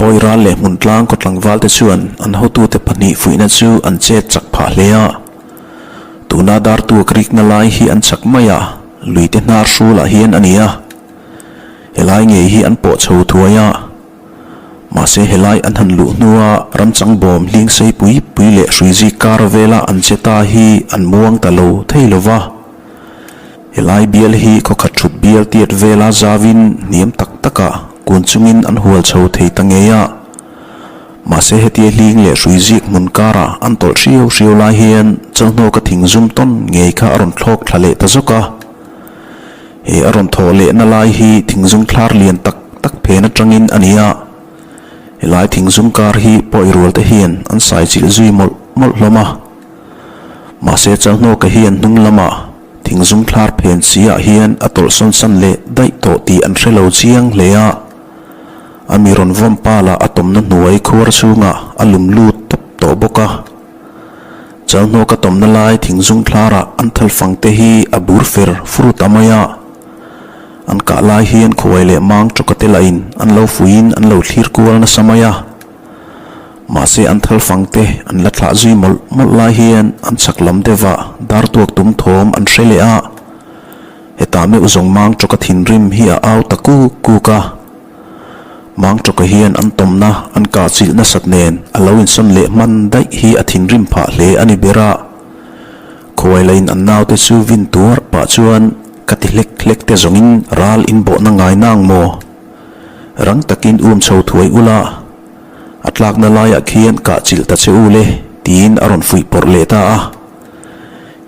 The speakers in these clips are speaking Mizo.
Pawiral leh Hmuntlang khaw tlangvalte chuan an hotute pahnih fuihna chu an chet chak phah hle a. Tuna dartuak rikna lai hi an chak mai a, luite hnar hrulah hian a ni a. Helai ngei hi an pawh chho thuai a. Mahse helai an han luh hnua ramchang bawm hling sei pui pui leh hruizik kar vela an che ta hi an muang ta lo thei lo va. Helai bial hi khawkhat thut bial tiat vela zavin hniam tak takah kun chungin an hual chho thei ta ngei a. Mahse hetia hling leh hruizik hmun karah an tawlh hriau hriau lai hian Chalhnawka thing zum tawn ngei kha a rawn thlawk thla leh ta zawk a. He a rawn thawh lehna lai hi thingzung thlar lian tak tak phen atangin a ni a, helai thingzung kar hi pawi rual te hian an sai chilh zui mawlh mawlh hlawm a. Mahse Chalhnawka hian hnung lamah thingzung thlar phen si ah hian a tawlh sawn san leh daih tawh tih an hre lo chiang hle a, a mi rawn vawm pa lah a tawmna hnuai khuar chhungah a lum lut tawp tawh bawk a. Chalhnawka tawmna lai thingzung thlarah an thalfang te hi a bur fer fur ta mai a. An kah lai hian khuai leh mang tawka te lahin an lo fuiin an lo thlir kual nasa mai a. Mahse an thalfang te an la thlah zui mawlh mawlh lai hian an chhak lam deuhah dar tuak tum thawm an hre leh a. Hetah meuh zawng mang tawka thinrim hi a au ta kuk kuk a. Mangtawka hian an tawmna an kah chilh nasat nen a lo insawn leh hman daih hi a thinrim phah hle a ni ber a. Khuai lain an naute chu vin tuar pah chuan ka ti hlek hlek te zawngin ral inbawhna ngai nang maw? Rang takin um chho thuai ula, a tlakna laiah khian kah chilh ta che u le tiin a rawn fuih pawrh leh ta a.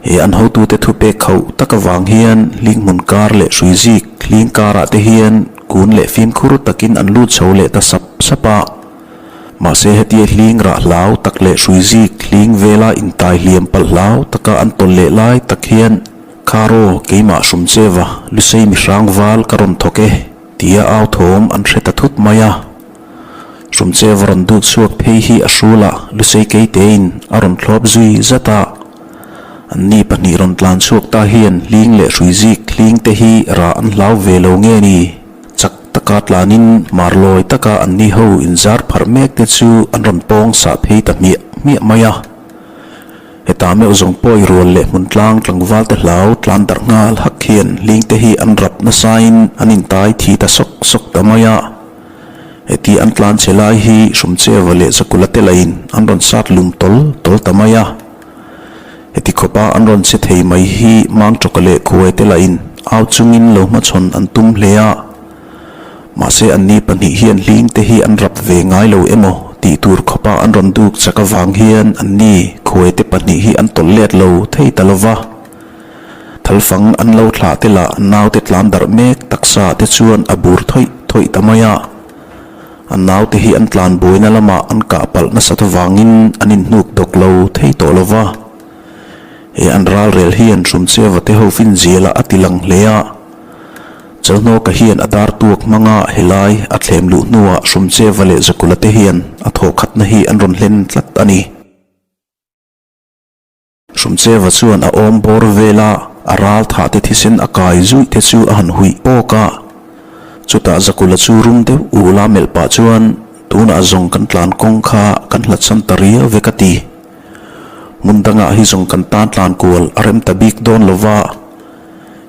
He an hotute thupek khauh tak avang hian hlinghmun kar leh hruizik hling karah te hian kun leh fimkhur takin an lut chho leh ta sap sap a. Mahse hetia hling rah hlau tak leh hruizik hling vela intai hliam palh hlau taka an tawlh leh lai tak hian Kharo keimah Hrumcheva Lusei mihrang val ka rawn thawk e tia au thawm an hre ta thut mai a. Hrumcheva rawn dut chhuak phei hi a hrulah Lusei keitein a rawn thlawp zui zat a. Anni pahnih rawn tlan chhuak ta hian hling leh hruizik hling te hi rah an hlau ve lo nge ni? Chak taka tlanin marlawi taka anni ho inzar pharh mek te chu an rawn pawng sah phei ta hmiah hmiah mai a. Hetah meuh zawng pawi rual leh hmun tlang tlangval te hlau tlan darh nghal hak hian hling te hi an rap nasain an intai thi ta sawk sawk ta mai a. Heti an tlan che lai hi Hrumcheva leh Zakula te lahin an rawn sat lum tawl tawl ta mai a. Heti khawpa an rawn che thei mai hi Mangtawka leh Khuai te lahin au chungin lo hmachhawn an tum hle a. Mahse anni pahnih hian hling te hi an rap ve ngai lo emaw tih tur khawpa an rawn duk chak avang hian anni Khuai te pahnih hi an tawlh let lo thei ta lova. Thalfang an lo thlah te lah naute tlan darh mek taksa te chuan a bur thawih thawih ta mai a. An naute hi an tlan buaina lamah an kah palh nasat avangin an inhnuk dawk lo thei tawh lo va. He an ralrel hian Hrumcheva te ho fin zialah a ti lang hle a. Chalhnawka hian a dar tuak hmanga helai a thlem luh hnuah Hrumcheva leh Zakula te hian a thawhkhatna hi an rawn hlen tlat a ni. Hrumcheva chuan a awm bawr vela a ral thah te thisen a kai zuih te chu a han huih pawk a. Chutah Zakula chu rum deuh ula melh pah chuan tunah zawng kan tlan kawng kha kan hlatsan ta riau ve ka ti. Hmun dangah hi zawng kan tan tlan kual a rem ta bik dawn lo va.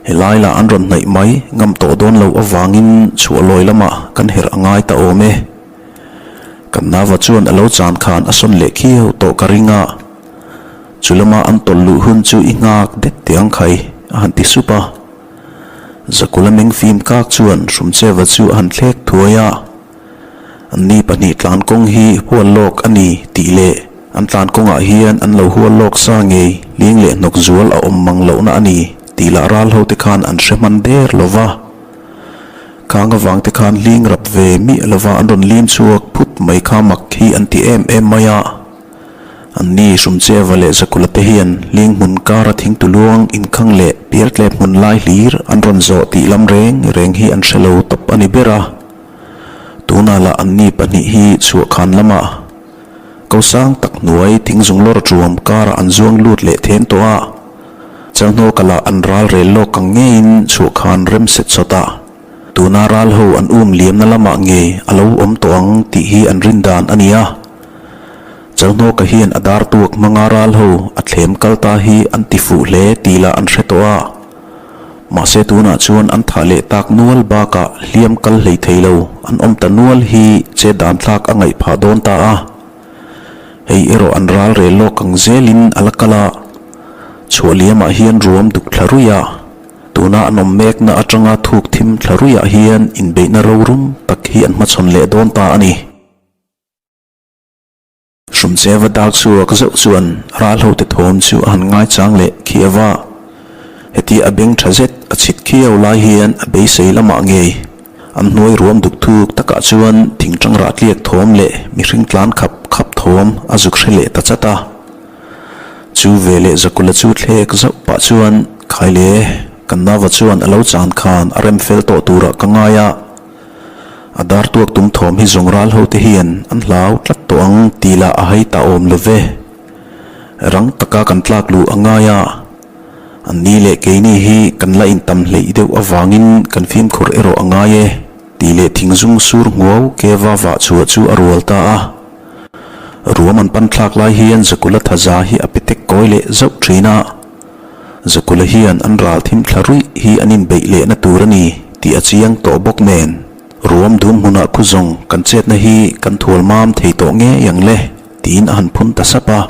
Helai lah an rawn hnaih mai ngam tawh dawn loh avangin chhuah lawi lamah kan herh a ngai ta awm e. Kan nava chuan a lo chan khan a sawn leh khiau tawh ka ring a. Chu lama an tawlh luh hun chu i nghak det teh ang khai, a han ti sup a. Zakula meng fim kak chuan Hrumcheva chu a han thlek thuai a. Anni pahnih tlan kawng hi hual lawk a ni tih leh an tlan kawngah hian an lo hual lawk sa ngei ling leh hnawk zual a awm mang lohna a ni tih lah ral ho te khan an hre hman der lo va. Khang avang te khan hling rap ve miah lova an rawn lim chhuak phut mai kha mak hi an ti em em mai a. Anni Hrumcheva leh Zakula te hian hling hmun kara thingtu luang inkhang leh pialtlep hmun lai hlir an rawn zawh tih lam reng reng hi an hre lo tawp a ni ber a. Tunah lah anni pahnih hi chhuahkhan lamah ko sang tak hnuai thingzung lawr tuam karah an zuang lut leh then tawh a. Chalhnawka lah an ral rel lawk ang ngeiin chhuahkhan rem set sawt a. Tuna ral ho an um liamna lamah ngei a lo awm tawh ang tih hi an rin dan a ni a. Chalhnawka hian a dar tuak hmanga ral ho a thlem kal ta hi an ti fuh hle tih lah an hre tawh a. Mahse tunah chuan an thah leh tak nual bakah hliam kal hlei thei lo an awm ta nual hi che dan thlak a ngaih phah dawn ta a. Hei erawh an ral rel lawk ang zelin a la kal a. Chhuah liamah hian ruam duk thla ruih a. Tuna an awm mekna atanga thuk thim thla ruihah hian inbeihna rorum tak hi an hmachhawn leh dawn ta a ni. Hrumcheva dak chhuak zeuh chuan ral hote thawm chu a han ngaichang leh khiau a. Heti a beng tha zet a chhit khiau lai hian a beisei lamah ngei an hnuai ruam duk thuk takah chuan thingtang rah tliak thawm leh mihring tlan khap khap thawm a zuk hre leh ta chat a. Chu veleh Zakula chu thlek zauh pah chuan Khaile, kan nava chuan a lo chan khan a rem fel tawh turah ka ngai a. A dar tuak tum thawm hi zawng ral ho te hian an hlau tlat tawh ang tih lah a hai ta awm lo ve. Rang taka kan tlak luh a ngai a, an ni leh keini hi kan la intam hleih deuh avangin kan fimkhur erawh a ngai e tih leh thingzung sur nghuau ke va vah chhuah chu a rual ta a. Ruam an pan thlak lai hian Zakula thaza hi a pe tek kawi leh zauh thin a. Zakula hian an ral thim thla ruih hi an inbeih lehna tur a ni tih a chiang tawh bawk nen, ruam dum hmunah khu zawng kan chetna hi kan thual mam thei tawh ngei ang le tiin a han phun ta sap a.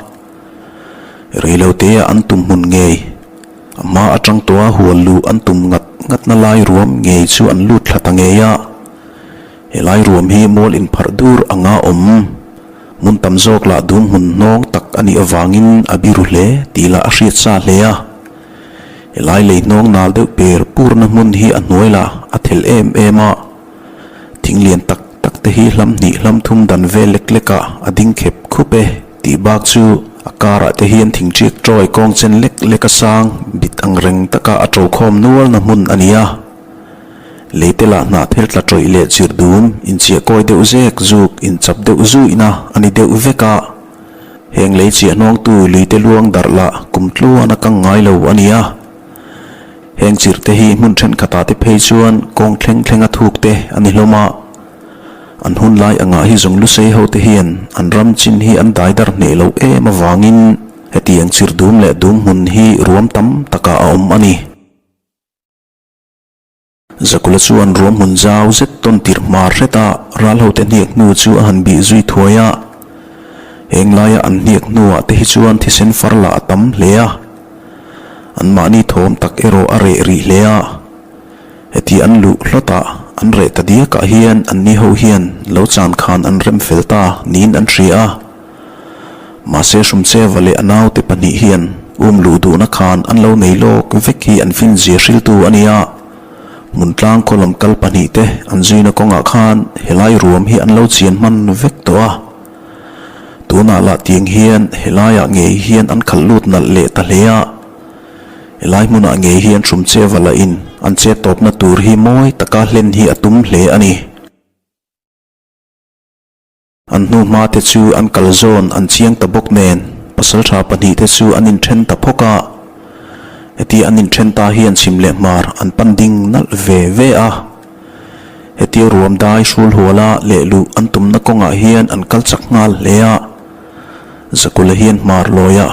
Reilotea an tum hmun ngei, a hma atang tawha hual luh an tum ngat ngatna lai ruam ngei chu an lut thla ta ngei a. Helai ruam hi mual inpharh dur anga awm. Hmun tam zawk lah dum hmun hnawng tak a nih avangin a biru hle tih lah a hriat sa hle a. Helai lei hnawng nal deuh per purna hmun hi a hnuai lah a thelh em em a. Thing lian tak tak te hi hlam hnih hlam thum dan vel lek lek ah a ding khep khup e tih bak chu a karah te hian thing ṭiak ṭawi kawng chen lek lek a sang bit ang reng taka a ṭo khawm nualna hmun a ni a. Leite lah hnah thil tla tawih leh chirh dum, inchiah kawi deuh zek zuk, inchap deuh zuihna a ni deuh vek a. Heng lei chiah hnawngtu luite luang darh lah kum tluan a kang ngai lo a ni a. Heng chirh te hi hmun thenkhatah te phei chuan kawng thleng thlenga thuk te a ni hlawm a. An hun lai angah hi zawng lusei ho te hian an ram chin hi an dai darh hneh loh em avangin hetiang chirh dum leh dum hmun hi ruam tam takah a awm a ni. Zakula chuan ruam hmun zau zet tawn tirh hmar hret a, ral hote hniak hnu chu a han bih zui thuai a. Heng laia an hniak hnuah te hi chuan thisen far lah a tam hle a. Anmahni thawm tak erawh a reh rih hle a. Heti an luh hlawtah an reh ta diakah hian anni ho hian lo chan khan an rem fel ta niin an hria a. Mahse Hrumcheva leh a naute pahnih hian um luh duhna khan an lo nei lawk vek hi an finzia hriltu a ni a. Hmuntlang khaw lam kal pahnihte an zuina kawngah khan helai ruam hi an lo chian hman vek tawh a. Tunah lah tiang hian helaiah ngei hian an khalh lut nalh leh ta hle a. Helai hmunah ngei hian Hrumcheva lahin an chet tawpna tur hi mawi taka hlen hi a tum hle a ni. An hnuhma te chu an kal zawn an chiang ta bawk nen pasaltha pahnihte chu an inthen ta phawk a. Heti an inthen ta hian chhim leh hmar an pan ding nalh ve ve a. Hetia ruam dai hrul huala leh luh an tumna kawngah hian an kal chak nghal hle a. Zakula hian hmar lawia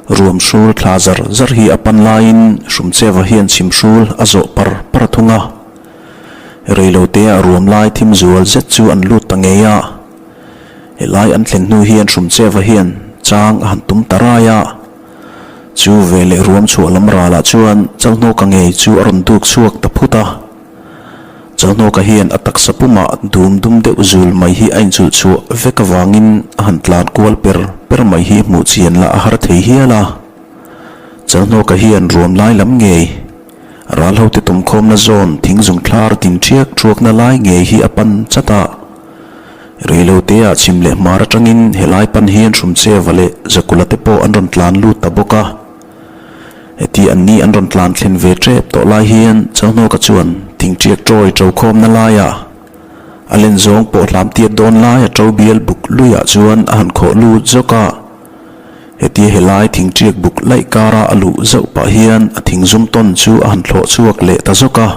ruam hrul thla zar zar hi a pan laiin Hrumcheva hian chhim hrul a zawh par par thung a. Reilotea ruam lai thim zual zet chu an lut ta ngei a. Helai an thlen hnu hian Hrumcheva hian chang a han tum ta rai a. Chu veleh ruam chhuah lam ralah chuan Chalhnawka ngei chu a rawn duk chhuak ta phut a. Chalhnawka hian a taksa pumah dum dum deuh zul mai hi a inchulh chhuah vek avangin a han tlan kual per per mai hi hmuh chian lah a har thei hial a. Chalhnawka hian ruam lai lam ngei Ralhote tumkhawmna zawn thingzung thlar tin ṭhiak ṭhuakna lai ngei hi a pan chat a. Reilotea chhim leh hmar aṭangin helai pan hian Hrumcheva leh Zakula te pawh an rawn tlan lut ta bawk a. Heti anni an rawn tlan thlen ve ṭep tawh lai hian Chalhnawka chuan thingṭiak ṭawi ṭokhawmna laiah a len zawng pawh hlam tiat dawn lai a ṭo bial buk luiah chuan a han khawh lut zawk a. Hetia helai thingṭiak buk laih kara a luh zauh pah hian a thingzum tawn chu a han thlawh chhuak leh ta zawk a.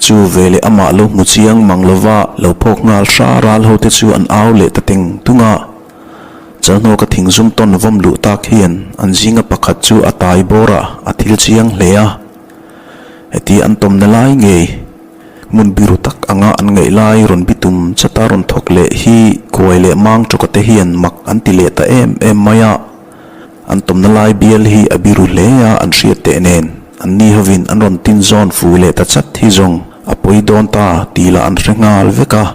Chu veleh amah lo hmu chiang mang lova lo phawk nghal hra ral ho te chu an au leh ta teng tung a. Chalhnawka thingzum tawn vawm luh tak hian an zinga pakhat chu a tai bawr a, a thil chiang hle a. Heti an tawmna lai ngei hmun biru tak anga an ngaih lai rawn bitum chata rawn thawk leh hi kuai leh mang tawka te hian mak an ti leh ta em em mai a. An tawmna lai bial hi a biru hle a an hriat teh nen an ni hovin an rawn tin zawn fu leh ta chat hi zawng a pawi dawn ta tih lah an hre nghal vek a.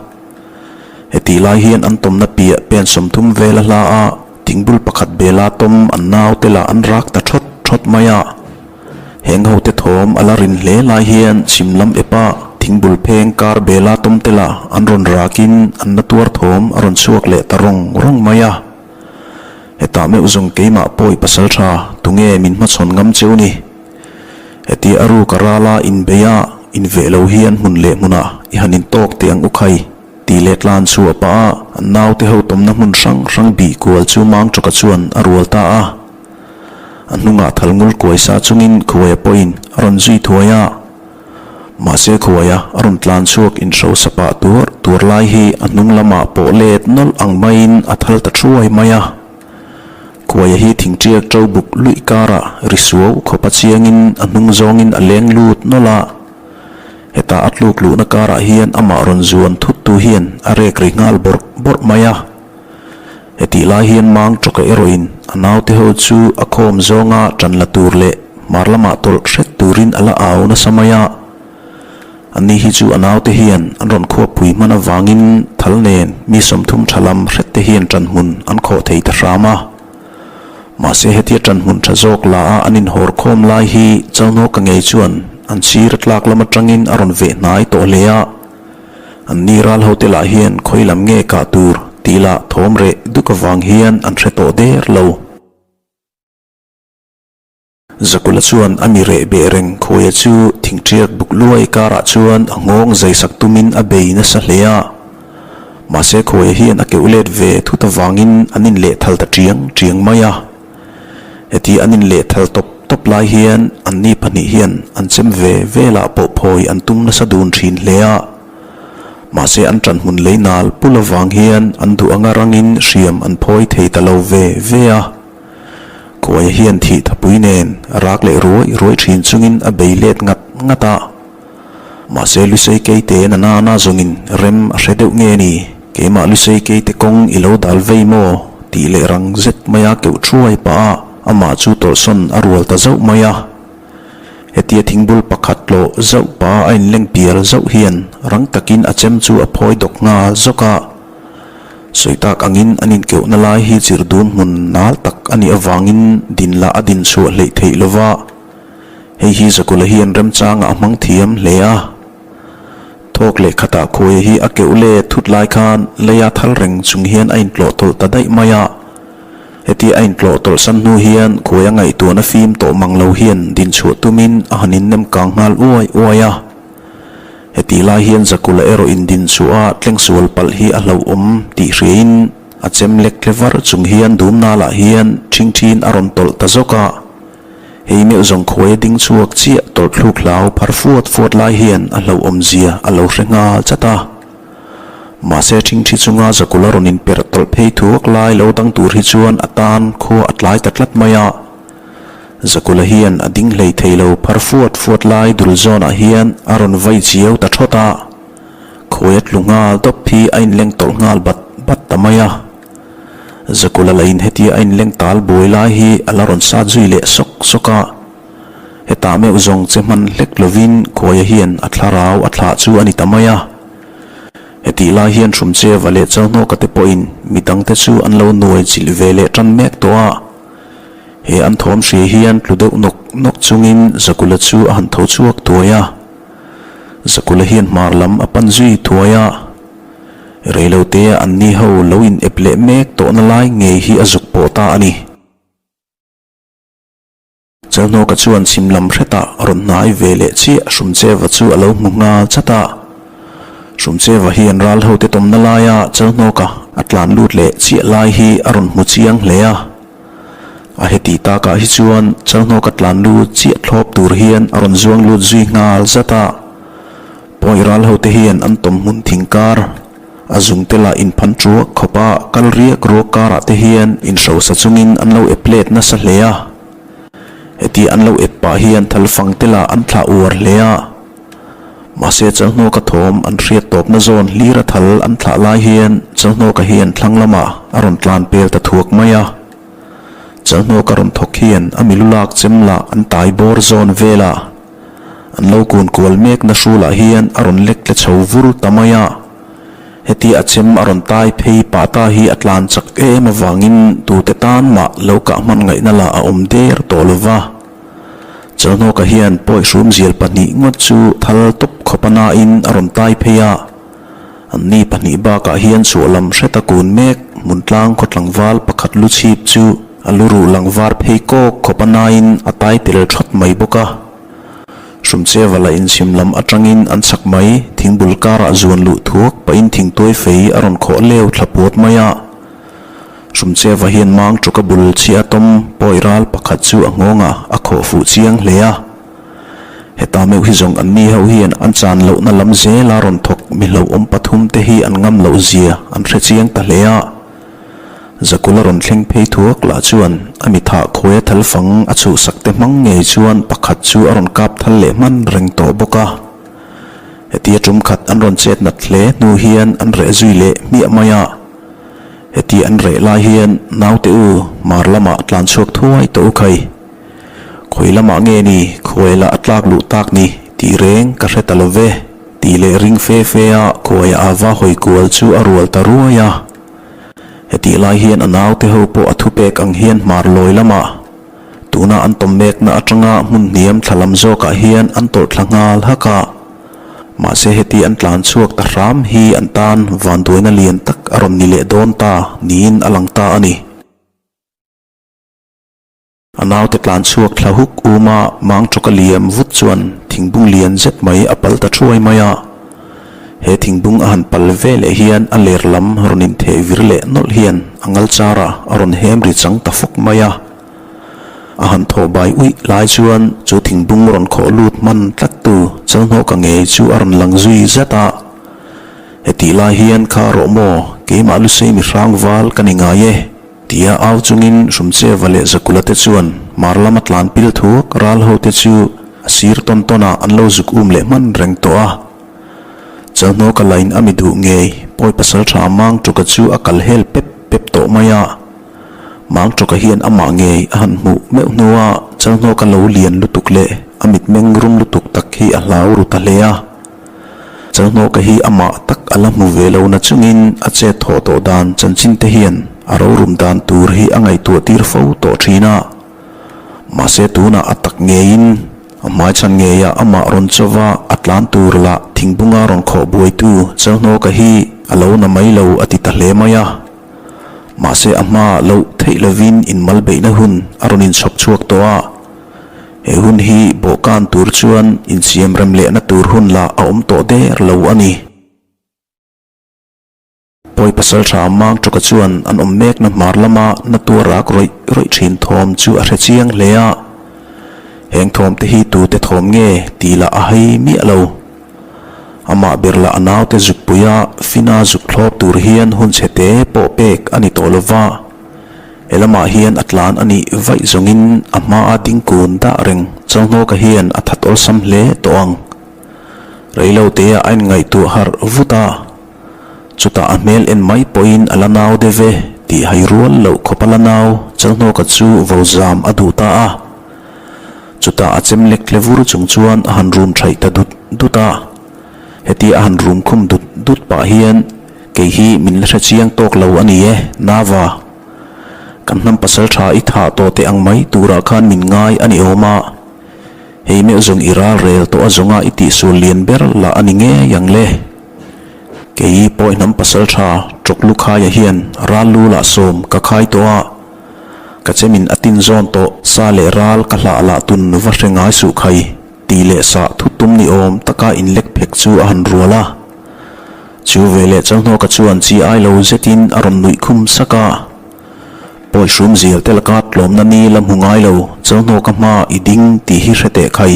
Hetih lai hian an tawmna piah pen 30 vel a hla a, thingbul pakhat bela tawm an naute lah an rak ta thawt thawt mai a. Heng hote thawm a la rin hle lai hian chhim lam epa thingbul pheng kar bela tawm te lah an rawn rakin an na tuar thawm a rawn chhuak leh ta rawng rawng mai a. Hetah meuh zawng keimah pawi pasal tha tunge min hmachhawn ngam cheu ni? Heti a ruk a rala inbei a, inveh lo hian hmun leh hmunah i han intawk teh ang u khai, tih leh tlan chhuah pah a an naute ho tawmna hmun hrang hrang bih kual chu Mangtawka chuan a rual ta a. A hnungah thal ngul kuai sa chungin Khuaia pawhin a rawn zui thuai a. Mahse Khuaia a rawn tlan chhuak inhro sa pah tuar tuar lai hi a hnung lamah pawh let nawlh ang maiin a thal ta thuai mai a. Khuaia hi thingṭiak ṭo buk luih karah ri suau khawpa chiangin a hnung zawngin a leng lut nawlh a. Hetah a tluk luhna karah hian amah rawn zuan thuttu hian a rek ri nghal bawrh bawrh mai a. Hetih lai hian mang ṭawka erawhin a naute ho chu a khawm zawnga ṭan la tur leh hmar lamah tawlh hret turin a la au nasa mai a. Anni hi chu a naute hian an rawn khuapui hman avangin thal nen mi 30 tha lam hret te hian ṭan hmun an khawh thei ta hram a. Mahse hetia ṭan hmun ṭha zawk la a an inhawr khawm lai hi Chalhnawka ngei chuan an sir a tlak lam aṭangin a rawn veh hnai tawh hle a. Anni ral hote lah hian khawi lam nge kah tur tih lah thawm reh duk avang hian an hre tawh der lo. Zakula chuan a mi reh beh reng khuaia chu thingṭiak buk luai karah chuan a nghawng zaisak tumin a bei nasa hle a. Mahse khuaia hian a keuh let ve thut avangin an inlehthal ta ṭiang ṭiang mai a. Heti an inlehthal tawp tawp lai hian anni pahnih hian an chem ve velah pawh phawi an tum nasa dun ṭhin hle a. Mahse an ṭanhmun lei nal pul avang hian an duh anga rangin hriam an phawi thei ta lo ve ve a. Khuaia hian thih thapui nen rak leh ruai ruai thin chungin a bei let ngat ngat a. Mahse Lusei Keite na nana zawngin rem a hre deuh nge ni, keimah Lusei Keite kawng i lo dal vei maw? tih leh rang zet maia keuh thuai pah a, amah chu tawlhsawn a rual ta zauh mai a. Hetia thingbul pakhat tlawh zauh pah a inleng pial zauh hian rang takin a chem chu a phawi dawk nghal zawk a. Sawi tak angin an inkeuhna lai hi chirh dum hmun nal tak a nih avangin din lah a din chhuah hleih theih lo va, hei hi Zakula hian remchangah a hmang thiam hle a. Thawk leh khatah khuaia hi a keuh let thut lai khan leia thal reng chung hian a intlawh tawlh ta daih mai a. Hetia a intlawh tawlh san hnu hian khuaia ngaihtuahna fim tawh mang lo hian din chhuah tumin a han innem kang nghal uai uai a. Hetih lai hian Zakula erawh indin chhuah a tlengsual palh hi a hlauhawm tih hriain a chem lek tle var chung hian dum nalah hian ṭhingṭhin a rawn tawlh ta zawk a. Hei meuh zawng khuaia ding chhuak chiah tawlh thluk hlau phar fuat fuat lai hian a hlauhawm zia a lo hre nghal chat a. Mahse ṭhingṭhi chunga Zakula rawn inperh tawlh phei thuak lai lo dang tur hi chuan a tan khua a tlai ta tlat mai a. Zakula hian a ding hlei thei lo phar fuat fuat lai dul zawnah hian a rawn vai chiau ta thawt a, khawi a tlu nghal dawp hi a inleng tawlh nghal bat bat ta mai a. Zakula lain hetia a inleng tal buai lai hi a la rawn sat zui leh sawk sawk a, hetah meuh zawng che hman hlek lovin khuaia hian a thlarau a thlah chu a ni ta mai a. Hetih lai hian Hrumcheva leh Chalhnawka te pawhin midangte chu an lo nuai chilh ve leh tan mek tawh a. He an thawm hria hian tlu deuh nawk nawk chungin Zakula chu a han tho chhuak thuai a. Zakula hian hmar lam a pan zui thuai a. Reilotea an ni ho lo in ep leh mek tawhna lai ngei hi a zuk pawh ta a ni. Chalhnawka chuan chhim lam hretah rawn hnai ve leh chiah Hrumcheva chu a lo hmu nghal chat a. Hrumcheva hian ral hote tawmna laia Chalhnawka a tlan lut leh chiah lai hi a rawn hmu chiang hle a. A heti takah hi chuan Chalhnawka tlan lut chiah thlawp tur hian a rawn zuang lut zui nghal zat a. Pawi ral hote hian an tawm hmun thing kar a zungte lah inphan ṭuak khawpa kal riak ruak karah te hian inhrosa chungin an lo ep let nasa hle a. Heti an lo ep pah hian thalfang te lah an thlah uar hle a. Mahse Chalhnawka thawm an hriat tawpna zawn hlir a thal an thlah lai hian Chalhnawka hian thlang lamah a rawn tlan pel ta thuak mai a. Chalhnawka rawn thawk hian a milu lak chem lah an tai bawr zawn velah an lo kun kual mekna hrulah hian a rawn lek tle chho vur ta mai a. Hetia a chem a rawn tai phei pah ta hi a tlan chak em avangin tute tan mah lo kah hman ngaihna lah a awm der tawh lo va. Chalhnawka hian pawi hrumzial pahnih ngawt chu thal tawp khawp a nain a rawn tai phei a. Anni pahnih bakah hian chhuah lam hreta kun mek hmuntlang khaw tlangval pakhat lu chhip chu a lu ruh lang var phei kawk khawp a nain a tai tel thawt mai bawk a. Hrumcheva la inchhim lam atangin an chak mai thingbul karah zuan luh thuak pahin thingtuai fei a rawn khawh leu thla puat mai a. Hrumcheva hian mang ṭuka bul chhia tawm pawi ral pakhat chu a nghawngah a khawh fuh chiang hle a. Heta meuh hi zawng anni ho hian an chan lohna lam zela rawn thawk mi hlauhawm pathum te hi an ngam loh zia an hre chiang ta hle a. Zakula rawn thleng phei thuak lah chuan a mi thah khuaia thal fang a chhuhsak te hmang ngei chuan pakhat chu a rawn kap thal leh hman reng tawh bawk a. Hetia ṭum khat an rawn chet nat hle hnu hian an reh zui leh hmiah mai a. Heti an reh lai hian naute u mar lamah tlan chhuak thuai tawh u khai. Khawi lamah nge ni khuailah a tlak luh tak ni tih reng ka hre ta lo ve tih leh ring fe fe a khuaia ava hawi kual chu a rual ta ruai a. Hetih lai hian a naute ho pawh a thupek ang hian hmar lawi lamah tuna an tawm mekna atanga hmun hniam thla lam zawkah hian an tawlh thla nghal hak a. Mahse heti an tlan chhuak ta hram hi an tan vanduaina lian tak a rawn ni leh dawn ta niin a lang ta a ni. A naute tlan chhuak thla huk um a, mang tawka liam vut chuan thingbung lian zet mai a pal ta thuai mai a. He thingbung a han pal ve leh hian a ler lam rawn intheh vir leh nawlh hian a ngal char a, a rawn hem ri chang ta fawk mai a. A han thaw bai uih lai chuan chu thingbung rawn khawh lut hman tlat tu Chalhnawka ngei chu a rawn lang zui zat a. Hetih lai hian kha rawh maw, keimah Lusei mi hrang val ka ni ngai e, tia au chungin Hrumcheva leh Zakula te chuan hmar lama tlan pil thuak ral ho te chu a sir tawn tawn ah an lo zuk um leh hman reng tawh a. Chalhnawka lain a mi duh ngei pawi pasaltha mang tuka chu a kal hel pep pep tawh mai a. Mangtawka hian amah ngei a han hmuh meuh hnua Chalhnawka lo lian lutuk leh a mitmeng rum lutuk tak hi a hlau ru ta hle a. Chalhnawka hi amah tak a la hmu ve lo na chungin a chet thawh tawh dan chanchin te hian a rorum dan tur hi a ngaihtuah tir fo tawh thin a. Mahse tunah a tak ngeiin a hmaichhan ngeia amah rawn chauva a tlan tur lah thingbunga rawn khawh buaitu Chalhnawka hi a lo na mai lo a ti ta hle mai a. Mahse a hma loh theih lovin inmal beihna hun a rawn inchhawp chhuak tawh a, he hun hi bawhkan tur chuan insiam rem lehna tur hun lah a awm tawh der lo a ni. Pawi pasal tha Mang Tawka chuan an awm mekna hmar lama na tuar rak rawih rawih thin thawm chu a hre chiang hle a, heng thawmte hi tute thawm nge tih lah a hai miah lo. Amah ber lah a naute zukpuia Fina zuk thlawp tur hian hun chhe te pawh pek a ni tawh lo va, he lamah hian a tlan a nih vaih zawngin a hmaa dingkun dah reng Chalhnawka hian a that awlsam hle tawh ang. Reilotea a inngaihtuah harh vut a, chutah a hmel en mai pawhin a la nau deuh e tih hai rual loh khawp a la nau Chalhnawka chu vozam a duh ta a. Chutah a chem lek tle vur chung chuan a han rum thaih ta dut dut a. Hetia a han rum khum dut dut pah hian, Kei hi min la hre chiang tawk lo a ni e, Nava. Kan hnam pasal tha i thah tawh teh ang mai turah khan min ngai a ni awm a. Hei meuh zawng i ral rel tawh a zawnga i tihsual lian ber lah a ni ngei ang le. Kei pawi hnam pasal tha Tawk Lukhaia hian ral lu lah sawm ka khai tawh a. Ka chemin a tin zawn tawh, sa leh ral ka hlah lah tun va hre ngai suh khai, tih leh sah thut tum ni awm taka inlek phek chu a han rual a. Chu veleh Chalhnawka chuan chi ai lo zetin a rawn nuih khum sak a. Pawi hrum zial te laka tlawmna ni la hmu ngai lo, Chalhnawka hma i ding tih hi hre teh khai,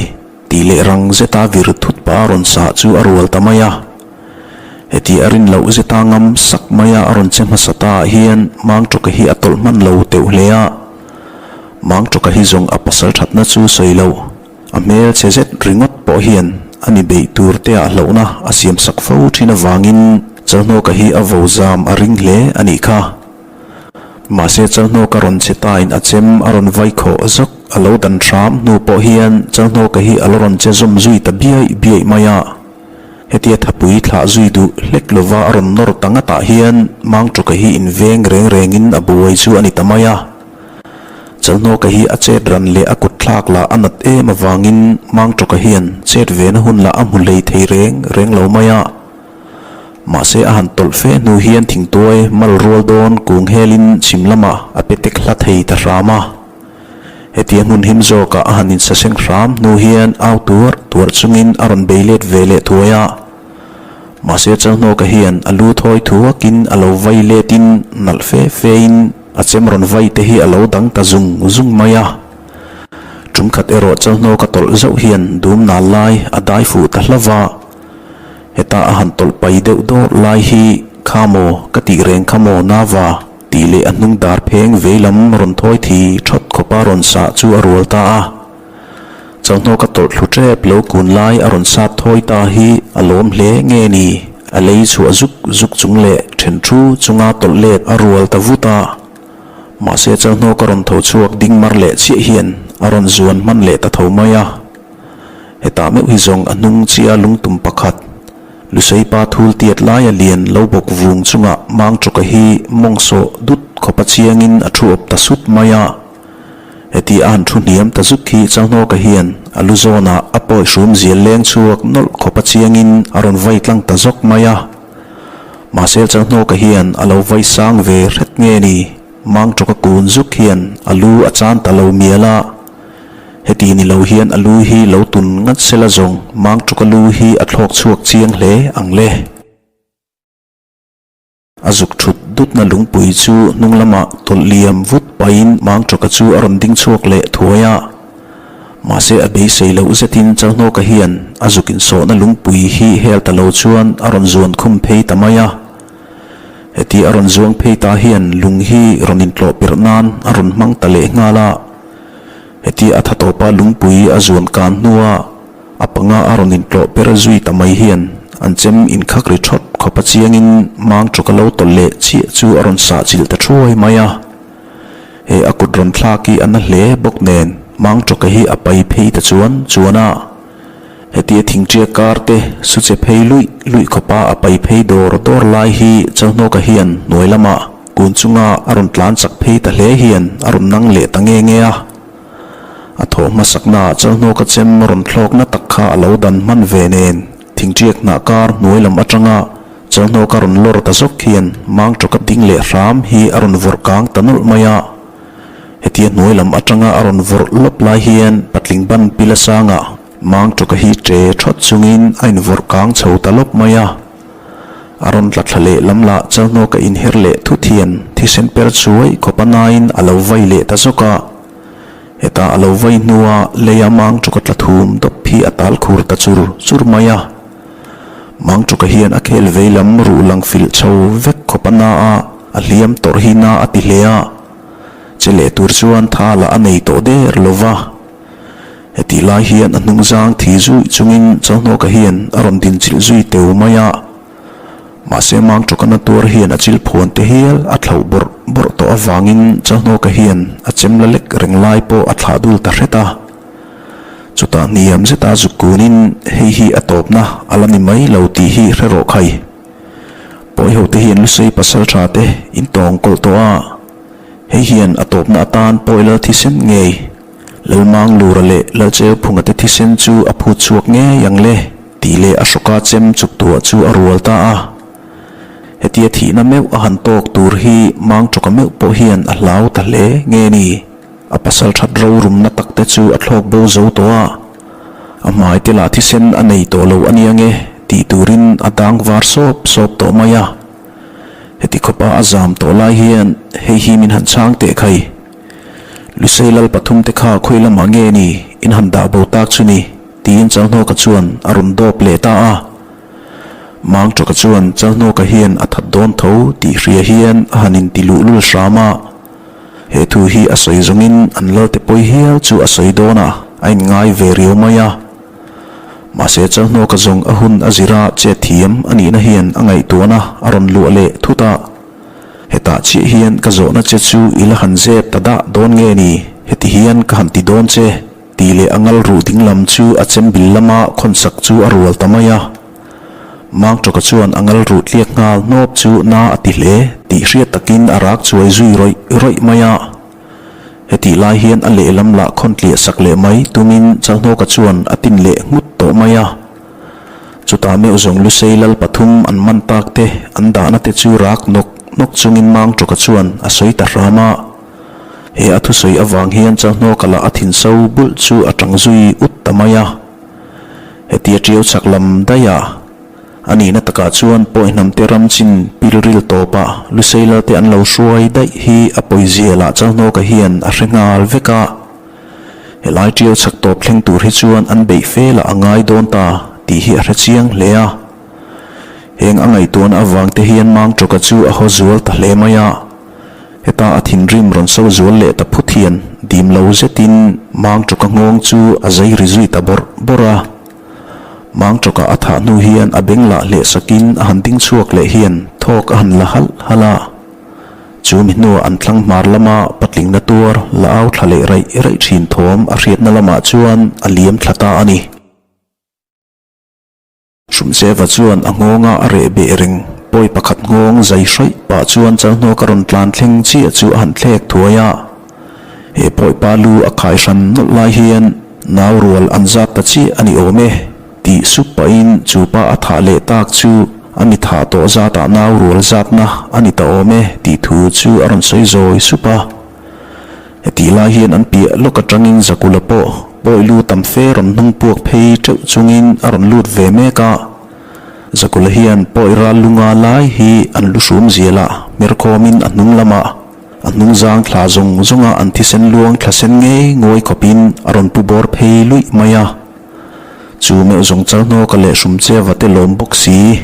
Tih leh rang zeta vir thut pah a rawn sah chu a rual ta mai a. Heti a rin loh zeta ngam sak maia a rawn che hmasa ta ah hian Mangtawka hi a tawlh hman lo teuh hle a. Mangtawka hi zawng a pasal thatna chu sawi loh, a hmel che zet ringawt pawh hian a mi beih tur te ah hlauhna a siam sak fo thin avangin Chalhnawka hi a vo zam a ring hle a nih kha. Mahse Chalhnawka rawn che tain a chem a rawn vai khawh zawk a lo dan hram hnu pawh hian Chalhnawka hi a lo rawn che zawm zui ta biaih biaih mai a. Hetia thapui thlah zui duh hlek lova a rawn nawr ta ngatah hian Mangtawka hi inveng reng rengin a buai chu a ni ta mai a. Chalhnawka hi a chet ran leh a kut thlak lah a nat em avangin Mangtawka hian chet vena hun lah a hmu hlei thei reng reng lo mai a. Mahse a han tawlh fe hnu hian thingtuai mal rual dawn kung helin chhim lamah a pe tek hla thei ta hram a. Hetia hmun him zawkah a han insaseng hram hnu hian au tuar tuar chungin a rawn bei let ve leh thuai a. Mahse Chalhnawka hian a lu thawi thuakin a lo vai letin nalh fe fein a chem rawn vai te hi a lo dang ta zung zung mai a. Tum khat erawh Chalhnawka tawlh zauh hian dum nal lai a dai fuh ta hlauh va. Heta a han tawlh pai deuh dawr lai hi kha maw ka tih reng kha maw Nava? Tih leh a hnung dar pheng veilam rawn thawi thi thawt khawpa rawn sah chu a rual ta a. Chauhnawka tawlh thlu tep lo kun lai a rawn sat thawi ta hi a lawm hle nge ni? A lei chhuah zuk zuk chung leh then thu chunga tawlh let a rual ta vut a. Mahse Chauhnawka rawn tho chhuak ding mar leh chiah hian a rawn zuan hman leh ta tho mai a. Hetah meuh hi zawng a hnung chiah lungtum pakhat Luseipa thul tiat laia lian lo bawk vung chungah Mangtawka hi mawng sawh dut khawpa chiangin a thu awp ta sut mai a. Heti a han thu hniam ta zuk hi Chalhnawka hian a lu zawnah a pawi hrum zial leng chhuak nawlh khawpa chiangin a rawn vai tlang ta zawk mai a. Mahse Chalhnawka hian a lo vai sang ve hret nge ni, Mangtawka kun zuk hian a lu a chan ta lo mial a. Heti ni lo hian a lu hi lo tun ngat sela zawng Mangtuka lu hi a thlawk chhuak chiang hle ang le. A zuk thut dutna lungpui chu hnung lamah tawlh liam vut pahin Mangtuka chu a rawn ding chhuak leh thuai a. Mahse a beisei loh zetin Chalhnawka hian a zuk insawhna lungpui hi hel ta lo chuan a rawn zuan khum phei ta mai a. Heti a rawn zuang phei ta hian lung hi rawn intlawh pirh nan a rawn hmang ta leh nghal a. Heti a tha tawpa lungpui a zuan kan hnua a panga a rawn intlawh per zui ta mai hian an chem inkhak ri thawt khawp a chiangin mang tawka lo tawlh leh chiah chu a rawn sah chilh ta thuai mai a. He a kut rawn thlak hi a na hle bawk nen mang tawka hi a pai phei ta chuan chuan a. Hetia thingṭia kar te su che phei luih luih khawpa a pai phei dawr dawr lai hi Chalhnawka hian hnuai lamah kun chunga a rawn tlan chak phei ta hle hian a rawn nang leh ta nge nge a. A thawh hmasaknaah Chalhnawka chem rawn thlawkna tak kha a lo dan hman ve nen thingṭiak hnah kar hnuai lam aṭanga Chalhnawka rawn lawr ta zawk hian Mangṭawka ding leh hram hi a rawn vawrh kang ta nawlh mai a. Hetia hnuai lam atanga a rawn vawrh lawp lai hian patling ban pila sangah Mangtawka hi ṭe ṭhawt chungin a invawrh kang chho ta lawp mai a. A rawn tla thla leh lam lah Chalhnawka inher leh thut hian thisen per chuai khawpa nain a lo vai leh ta zawk a. Heta a lo vai hnua leia Mangtawka tla thum dawp hi a tal khur ta chur chur mai a. Mangtawka hian a khel vei lam ruh lang filh chho vek khawpa na a, a hliam tawrh hi na a ti hle a. Che leh tur chuan tha lah a nei tawh der lo va. Hetih lai hian a hnung zang thi zui chungin Chalhnawka hian a rawn din chilh zui teu mai a. Mahse Mangtawkana tuar hian a chil phuan te hial a thlauh bawrh bawrh tawh avangin Chalhnawka hian a chem la lek reng lai pawh a thlah dul ta hret a. Chutah hniam zeta zuk kunin hei hi a tawpna a la ni mai lo tih hi hre rawh khai. Pawihote hian Lusei pasal tha te in tawng kawlh tawh a. Hei hian a tawpna atan pawi lal thisen ngei, Lalmang Lura leh Lalcheuphunga te thisen chu a phut chhuak ngei ang le, tih leh a hrawka chem chuk tuah chu a rual ta a. Hetia thihna meuh a han tawk tur hi Mangtawka meuh pawh hian a hlau ta hle nge ni? A pasal that rorumna tak te chu a thlawk bo zo tawh a, a hmai te lah thisen a nei tawh lo a nia nge tih turin a dang var sawp sawp tawh mai a. Heti khawpa a zam tawh lai hian hei hi min han chhang teh khai. Lusei lal pathum te kha khawi lamah nge ni in han dah bo tak chu ni? Tiin Chalhnawka chuan a rawn dawp leh ta a. Mangtawka chuan Chalhnawka hian a that dawn tho tih hria hian a han inti luhlul hram a. He thu hi a sawi zawngin an lalte pawi hial chu a sawi dawn a, a inngai ve riau mai a. Mahse Chalhnawka zawng a hun a zira chet thiam a nihna hian a ngaihtuahna a rawn luah leh thut a. Hetah chiah hian ka zawhna che chu i la han zep ta dah dawn nge ni? Heti hian ka han ti dawn che. Tih leh a ngal ruh ding lam chu a chem bil lama khawnsak chu a rual ta mai a. Mangtawka chuan a ngal ruh tliak nghal hnawp chu na a ti hle tih hriat takin a rak chuai zui rawih rawih mai a. Hetih lai hian a lehlam lah khawn tliah sak leh mai tumin Chalhnawka chuan a tin leh nghut tawh mai a. Chutah meuh zawng Lusei lal pathum an man tak te an dahna te chu rak nawk nawk chungin Mangtawka chuan a sawi ta hram a. He a thusawi avang hian Chalhnawka lah a thin so bulh chu a tang zui ut ta mai a. Hetia ṭiau chak lam daih a, a nihna takah chuan Pawihnamte ram chin pilril tawpah Luseila te an lo hruai daih hi a pawizia lah Chalhnawka hian a hre nghal vek a. Helai ṭiau chak tawp thleng tur hi chuan an beih fe lah a ngai dawn ta tih hi a hre chiang hle a. Heng a ngaihtuahna avang te hian Mangṭawka chu a haw zual ta hle mai a. Heta a thinrim rawn so zual leh ta phut hian dim lo zetin Mangṭawka nghawng chu a zai ri zui ta bawrh bawrh a. Mangṭawka a thah hnu hian a beng lah hleh sakin a han ding chhuak leh hian thawk a han la halh halh a. Chu mi hnuah an thlang hmar lama patlingna tuar la au thla leh raih raih thin thawm a hriatna lamah chuan a liam thla ta a ni. Hrumcheva chuan a nghawnga a reh beh reng, pawi pakhat nghawng zai hraih pah chuan Chalhnawka rawn tlan thleng chiah chu a han thlek thuai a. He pawipa lu a khai hran nawlh lai hian nau rual an zat ta chiah a ni awm e, tih sup pahin chu pa a thah leh tak chu a mi thah tawh zatah nau rual zatna a ni ta awm e tih thu chu a rawn sawi zawi sup a. Hetih lai hian an piah lawk atangin Zakula pawh pawi lu tam fe rawn hnung puak phei teuh chungin a rawn lut ve mek a. Zakula hian pawi ral lunga lai hi an lu hrum zial a, hmer khawmin a hnung lamah a hnung zang thla zawng zawnga an thisen luang thla sen ngei nguai khawpin a rawn pu bawr phei luih mai a. Chu meuh zawng Chalhnawka leh Hrumcheva te lawm bawk si,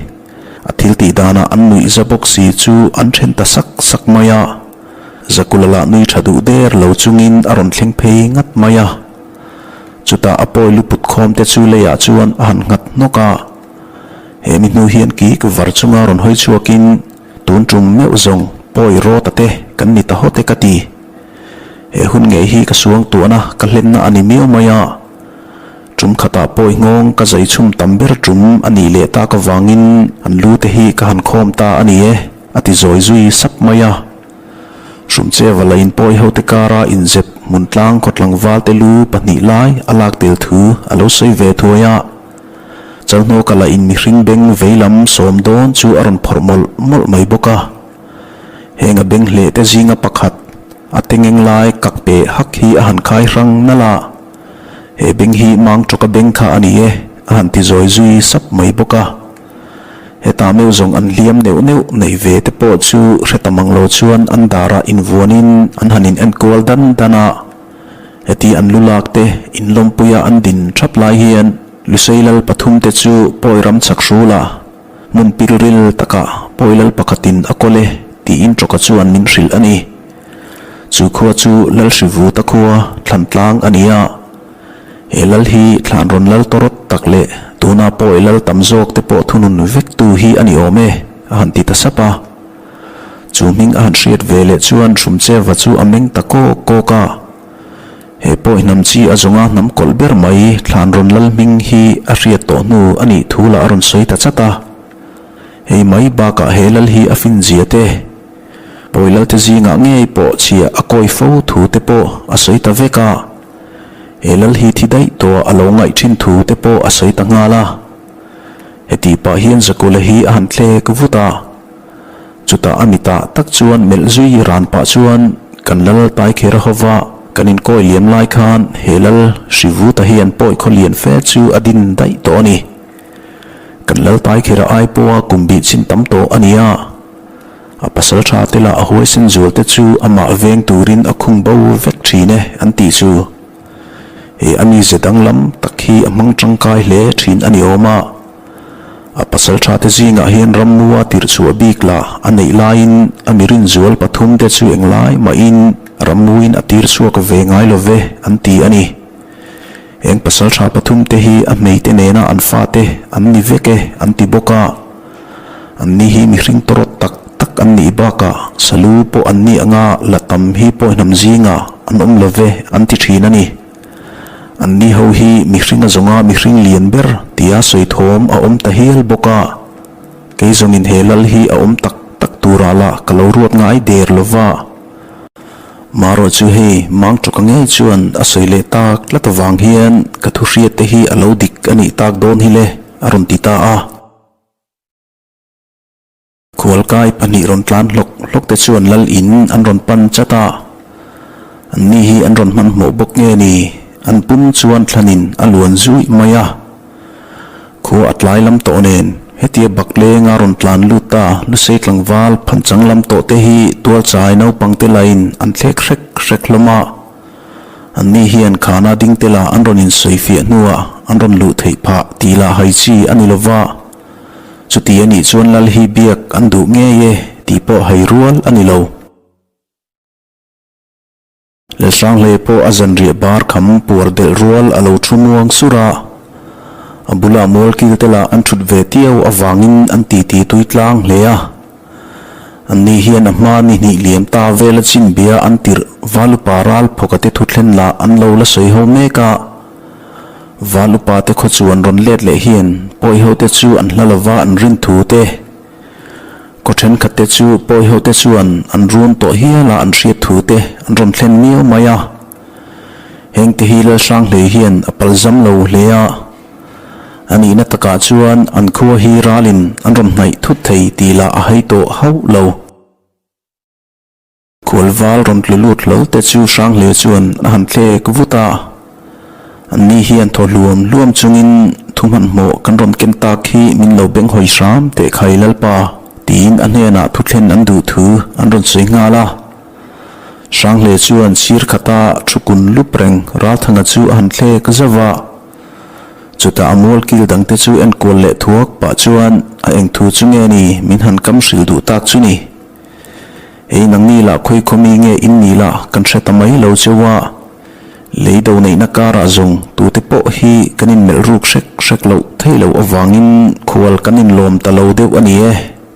a thil tih danah an nuih za bawk si chu an then ta sak sak mai a. Zakula lah nui tha duh der lo chungin a rawn thleng phei ngat mai a. Chutah a pawi luput khawm te chu leiah chuan a han nghat hnawk a. He mi hnu hian kik var chunga rawn hawi chhuakin tun tum meuh zawng pawi rawta te kan ni ta hawt e ka ti. He hun ngei hi ka suang tuahna ka hlenna a ni miau mai a. Tum khatah pawi nghawng ka zai chhum tam ber tum a nih leh tak avangin an lu te hi ka han khawm ta a ni e. A ti zawi zui sap mai a. Hrumcheva la inpawi hote kara inzep hmun tlang khaw tlangvalte lu pahnih lai a lak tel thu a lo sawi ve thuai a. Chalhnawka la in mihring beng veilam sawm dawn chu a rawn phawrh mawlh mawlh mai bawk a. Heng a beng hleh te zinga pakhat a tengeng lai kak peh hak hi a han khai hrang nalh a. He beng hi Mangtawka beng kha a ni e, a han ti zawi zui sap mai bawk a. Hetah meuh zawng an hliam neuh neuh nei ve te pawh chu hre ta mang lo chuan an darah invuanin an han in enkual dan dan a. Heti an lu lak te in lawmpuia an din thap lai hian Lusei lal pathum te chu pawi ram chak hrul a, hmun pilril takah pawi lal pakhatin a kawl e tiin tawka chuan min hrilh a ni. Chu khua chu Lalhrivuta khua Thlantlang a ni a. He lal hi thlan rawn lal tawrawt tak leh tuna pawi lal tam zawk te pawh thunun vek tu hi a ni awm e, a han ti ta sap a. Chu hming a han hriat ve leh chuan Hrumcheva chu a meng ta kawk kawk a. He pawi hnam chi a zawnga hnam kawlh ber mai thlan rawn lal hming hi a hriat tawh hnu a nih thu lah a rawn sawi ta chat a. Hei mai bakah he lal hi a fin zia te, pawi lal te zingah ngei pawh chhia a kawi fo thu te pawh a sawi ta vek a. He lal hi thi daih tawh a lo ngaih thin thu te pawh a sawi ta nghal a. Heti pah hian Zakula hi a han thlek vut a. Chutah a mitah tak chuan melh zui ran pah chuan kan lal Taikhera hova kan inkawi liam lai khan he lal Hrivuta hian pawi khaw lian fe chu a din daih tawh a ni. Kan lal Taikhera ai pawha kum bih chin tam tawh a ni a. A pasal tha te lah a huaisen zual te chu amah veng turin a khung bo vek thin e an tih chu. He a mize danglam tak hi a hmang tangkai hle thin a ni awm a. A pasal tha te zingah hian rammua tirh chhuah bik lah a neih laiin a mi rinzual pathum te chu englai mahin rammuin a tir chhuak ve ngai lo ve an ti a ni. Heng pasal tha pathum te hi a hmeite nena an fate an ni vek e an ti bawk a. Anni hi mihring tawrawt tak tak an nih bakah salu pawh an ni anga la tam hi pawi hnam zingah an awm lo ve an ti thin a ni. Anni ho hi mihring a zawnga mihring lian ber tia sawi thawm a awm ta hial bawk a. Kei zawngin he lal hi a awm tak tak turah lah ka lo ruat ngai der lo va. Marawh chu hei Mangtawka ngei chuan a sawi leh tak tlat avang hian ka thu hriat te hi a lo dik a nih tak dawn hi le a rawn ti ta a. Khualkai pahnih rawn tlan hlawk hlawk te chuan lal in an rawn pan chat a, an ni hi an rawn hmanhmawh bawk nge ni, an pum chuan thlanin a luan zuih mai a. Khua a tlai lam tawh nen, hetia baklenga rawn tlan lut ta Lusei tlangval phanchang lam tawh te hi tualchai naupang te lain an thlek hrek hrek hlawm a. An ni hian khana ding te lah an rawn insawifiah hnuah an rawn luh theih phah tih lah hai chi a ni lova. Chuti a nih chuan Lal hi biak an duh ngei e tih pawh hai rual a ni lo. Lalhranghlei pawh a zanriah bar kham puar delh rual a lo thu muang sur a. A bulah mualkil te lah an thut ve tiau avangin an titi tui tlang hle a. Anni hian a hma ni hnih liam ta vela chin bia an tirh Valupa ral phawka te thuthlen lah an lo la sawi ho mek a. Val upa te khaw chuan rawn let leh hian pawi ho te chu an hla lova an rin thu te, khaw thenkhat te chu pawi ho te chuan an run tawh hial a an hriat thu te an rawn thlen miau mai a. Heng te hi Lalhranghlei hian a palzam lo hle a. A nihna takah chuan an khua hi ralin an rawn hnaih thut thei tih lah a hai tawh hauh lo. Khualval rawn tlu lut hlawl te chu Hranghle chuan a han thlek vut a, Anni hian thaw hluam hluam chungin thu hmanhmawh kan rawn ken tak hi min lo beng hawi hram teh khai Lalpa tiin a hnenah thu thlen an duh thu an rawn sawi nghal a. Hranghle chuan sir khata thu kun lup reng Ralthanga chu a han thlek zauh a, chutah a mual kil dangte chu enkual leh thuak pah chuan a eng thu chu nge ni min han kam hrilh duh tak chu ni. Hei nangni lah khawi khawmi nge in ni lah kan hre ta mai lo cheu a, lei do neihna karah zawng tute pawh hi kan inmelh ruk hrek hrek loh theih loh avangin khual kan inlawm ta lo deuh a ni e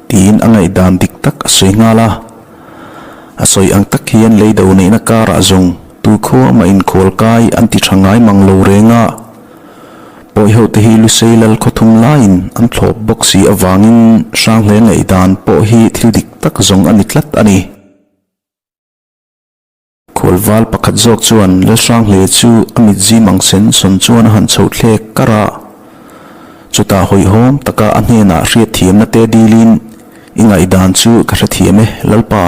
tiin a ngaihdan dik tak a sawi nghal a. A sawi ang tak hian lei do neihna karah zawng tu khua mah inkhual kai an ti tha ngai mang lo reng a. Pawihote hi Lusei lal khawthum laiin an thlawp bawk si avangin Hranghle ngaihdan pawh hi thil dik tak zawng a ni tlat a ni. Khualval pakhat zawk chuan Lalhranghle chu a mit zim ang sen sawn chuan a han chhoh thlek kar a. Chutah hawihhawm taka a hnenah hriatthiamna te dilin, I ngaihdan chu ka hrethiam e, Lalpa.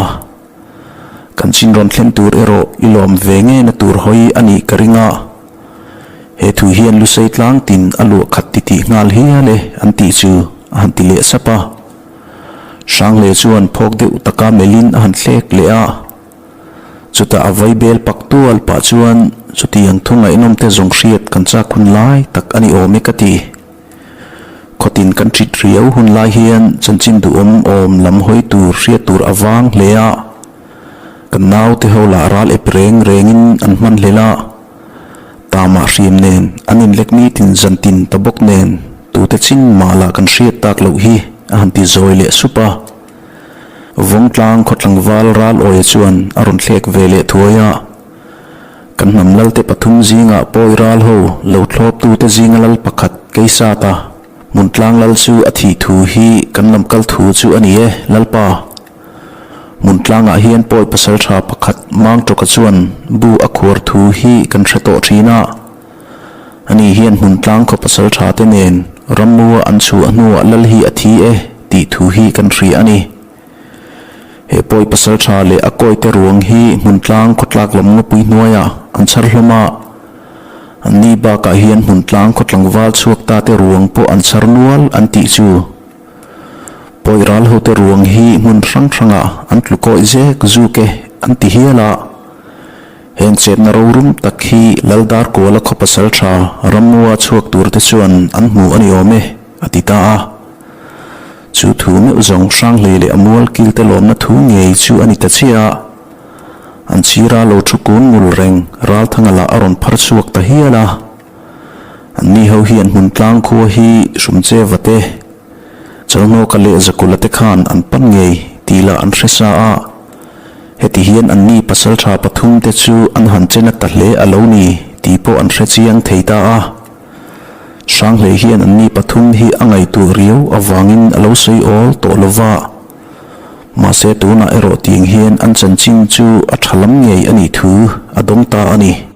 Kan chin rawn thlen tur erawh i lawm ve nge na tur hawi a nih ka ring a. He thu hian Lusei tlang tin a luah khat ti tih nghal hial e an tih chu a han ti leh sap a. Hrangle chuan phawk deuh taka melhin a han thlek leh a. Chutah a vai bel pak tual pah chuan chutiang thu ngaihnawm te zawng hriat kan chak hun lai tak a ni awm e ka ti. Khawtin kan ṭhit riau hun lai hian chanchin duhawm awm lam hawi tur hriat tur a vang hle a. Kan naute ho lah ral ep reng rengin an hman hlel a. Tamah hriam nen an inlek nitin zantin ta bawk nen tute chin mah lah kan hriat tak loh hi a han ti zawi leh sup a. Vawngtlang khaw tlangval ral awia chuan a rawn thlek ve leh thuai a. Kan hnam lalte pathum zingah pawi ral ho lo thlawptute zinga lal pakhat Keisata hmuntlang lal chu a thih thu hi kan lam kal thu chu a ni e, Lalpa. Hmuntlangah hian pawi pasal tha pakhat Mangtawka chuan bu a khuar thu hi kan hre tawh thin a. Ani hian hmuntlang khaw pasal tha te nen rammua an chhuah hnuah lal hi a thi e tih thu hi kan hria a ni. He pawi pasal tha leh a kawite ruang hi hmuntlang khawtlak lam ngawpui hnuaiah an chhar hlawm a. Anni bakah hian hmuntlang khaw tlangval chhuak ta te ruang pawh an chhar nual an tih chu. Pawi ral hote ruang hi hmun hrang hrangah an tlu kawih zek zuk e an ti hial a. Heng chetna rorum tak hi Lal Darkuala khaw pasaltha Ramnua chhuak turte chuan an hmu a ni awm e, a ti ta a. Chu thu meuh zawng Hranghlei leh a mual kilte lawmna thu ngei chu a ni ta chiah a. An chira lo thu kun ngul reng Ralthanga lah a rawn phar chhuak ta hial a. Anni ho hian hmun tlang khua hi Hrumcheva te, Chalhnawka leh Zakula te khan an pan ngei tih lah an hre sa a. Heti hian anni pasaltha pathumte chu an han che na ta hle a lo ni tih pawh an hre chiang thei ta a. Hranghlei hian anni pathum hi a ngaihtuah riau avangin a lo sawi awl tawh lo va. Mahse tunah erawh tiang hian an chanchin chu a tha lam ngei a nih thu a dawng ta a ni.